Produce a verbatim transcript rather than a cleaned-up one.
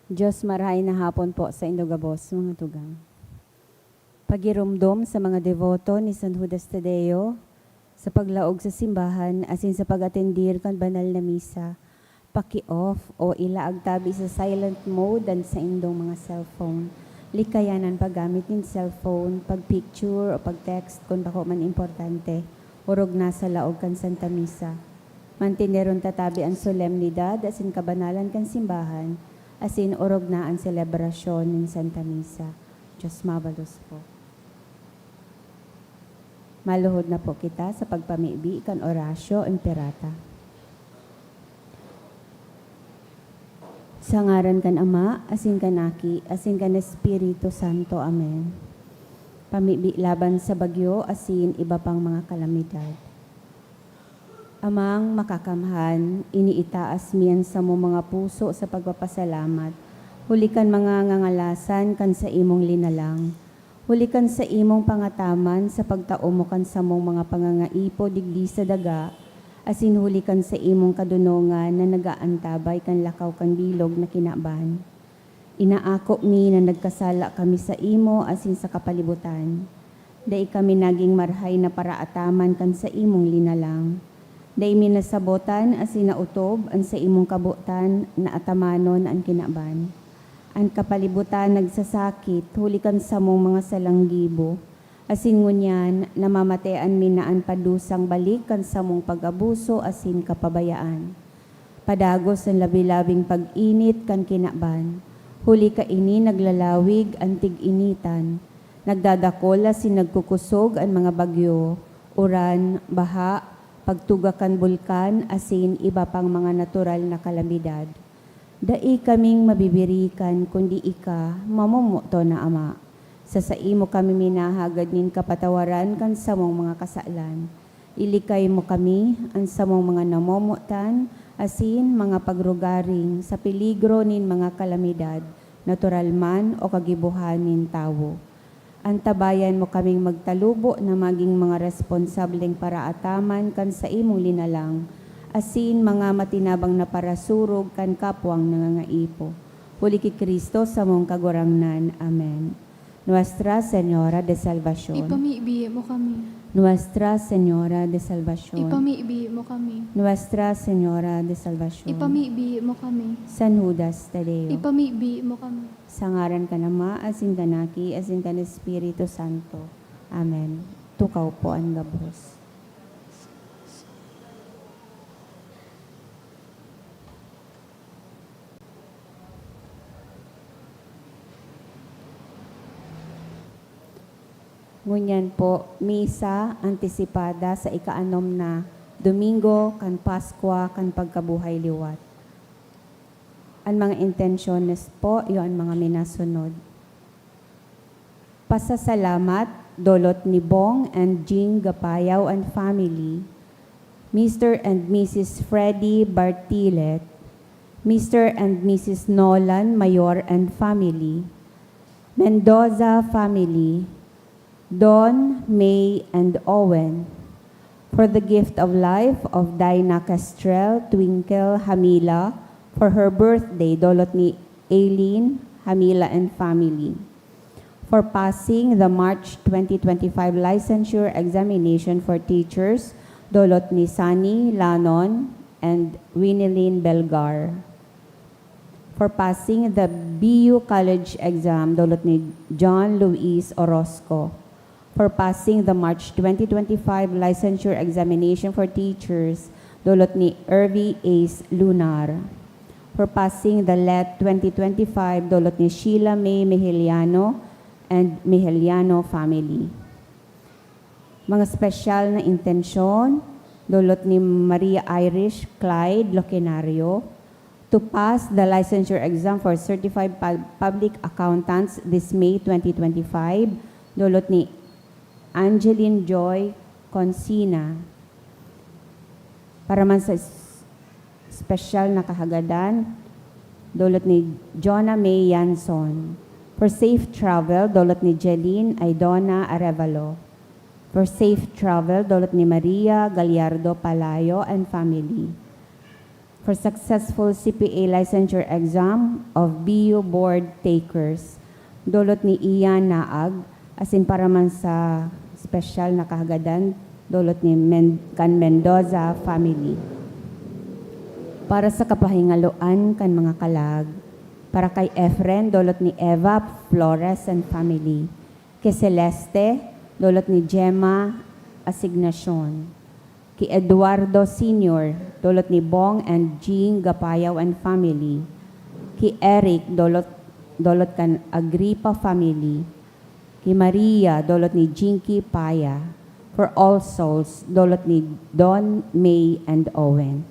Diyos, marahay na hapon po saindo gabos, mga tugang. Pagiromdom sa mga deboto ni San Judas Tadeo sa paglaog sa simbahan asin sa pag-atendir kan banal na misa. Paki-off o ilaag tabi sa silent mode an saindong mga cellphone. Likayan an paggamit nin cellphone, pag-picture o pag-text kun bako man importante, orog na sa laog kan Santa Misa. Manteneron ta tabi an solemnidad asin kabanalan kan simbahan, asin orog na an selebrasyon nin Santa Misa. Diyos mabalos po. Maluhod na po kita sa pagpamibi kan Oratio Imperata. Sa ngaran kan Ama, asin kan Aki, asin kan Espiritu Santo. Amen. Pamibi laban sa bagyo asin iba pang mga kalamidad. Amang Makakamhan, iniitaas mi an samong mga puso sa pagpapasalamat, huli kan mga ngangalasan kan saimong linalang, huli kan saimong pangataman sa pagtao mo kan samong mga pangangaipo digdi sa daga, asin huli kan saimong kadonongan na nag-aantabay kan lakaw kan bilog na kinaban. Inaako mi na nagkasala kami saimo asin sa kapalibutan. Dai kami nagin marahay na paraataman kan saimong linalang. Dai mi nasabotan asin naotob an saimong kabotan na atamanon an kinaban. An kapalibutan nagsasakit huli kan samong mga salang gibo, asin ngunyan namamatean mi na an padusang balik kan samong pag-abuso asin kapabayaan. Padagos an labi-labing pag-init kan kinaban, huli kaini naglalawig an tig-initan, nagdadakol asin nagkukosog an mga bagyo, uran, baha, pagtuga kan bulkan, asin iba pang mga natural na kalamidad. Dai kaming mabibirikan kundi ika, mamomoton na Ama. Sa saimo kami minahagad nin kapatawaran kan samong mga kasalan. Ilikay mo kami, an samong mga namomotan, asin mga pagrugaring sa peligro nin mga kalamidad, natural man o kagibohan nin tawo. Antabayan mo kaming magtalubo na magin mga responsableng paraataman kan saimong linalang, asin mga matinabang na parasurog kan kapwang nangangaipo. Huli ki Cristo, samong Kagurangnan. Amen. Nuestra Señora de Salvacion. Ipamibi mo kami. Nuestra Señora de Salvacion. Ipamibi mo kami. Nuestra Señora de Salvacion. Ipamibi mo kami. San Judas Tadeo. Ipamibi mo kami. Sa ngaran kan Ama, asin kan Aki, asin kan Espiritu Santo. Amen. Tukaw po an gabos. Ngunyan po, misa antisipada sa ikaanom na Domingo kan Paskwa kan Pagkabuhay Liwat. An mga intensyones po, iyo an mga minasunod. Pasasalamat, dolot ni Bong and Jing Gapayaw and family, Mister and Missus Freddy Bartilet, Mister and Missus Nolan Mayor and family, Mendoza family, Don, May, and Owen. For the gift of life of Dinah Kestrel Twinkle Hamila for her birthday, dolot ni Aileen Hamila and family. For passing the March twenty twenty-five licensure examination for teachers, dolot ni Sunny Lanon and Winilyn Belgar. For passing the B U College exam, dolot ni John Luis Orozco. For passing the March twenty twenty-five licensure examination for teachers, dolot ni Ervi Ace Lunar. For passing the let twenty twenty-five, dolot ni Sheila May Mejeliano and Mejeliano family. Mga espesyal na intensyon, dolot ni Maria Irish Clyde Locenario, to pass the licensure exam for certified pub-, public accountants this May twenty twenty-five, dolot ni Angeline Joy Consina. Para man sa s-, espesyal na kahagadan, dolot ni Jonah May Yanson. For safe travel, dolot ni Jeline Aidona Arevalo. For safe travel, dolot ni Maria Gallardo Palayo and family. for successful C P A licensure exam of B U board takers, dulot ni Ian Naag, asin para man sa special na kahagadan, dulot ni Men-, kan Mendoza family. Para sa kapahingaloan kan mga kalag, para kay Efren, dulot ni Eva Flores and family. Kay Celeste, dulot ni Gemma Asignacion. Kay Eduardo Senior, dulot ni Bong and Jing Gapayaw and family. Kay Eric, dulot, dulot kan Agripa family. Kay Maria, dulot ni Jinky Paya. For All Souls, dulot ni Don, May, and Owen.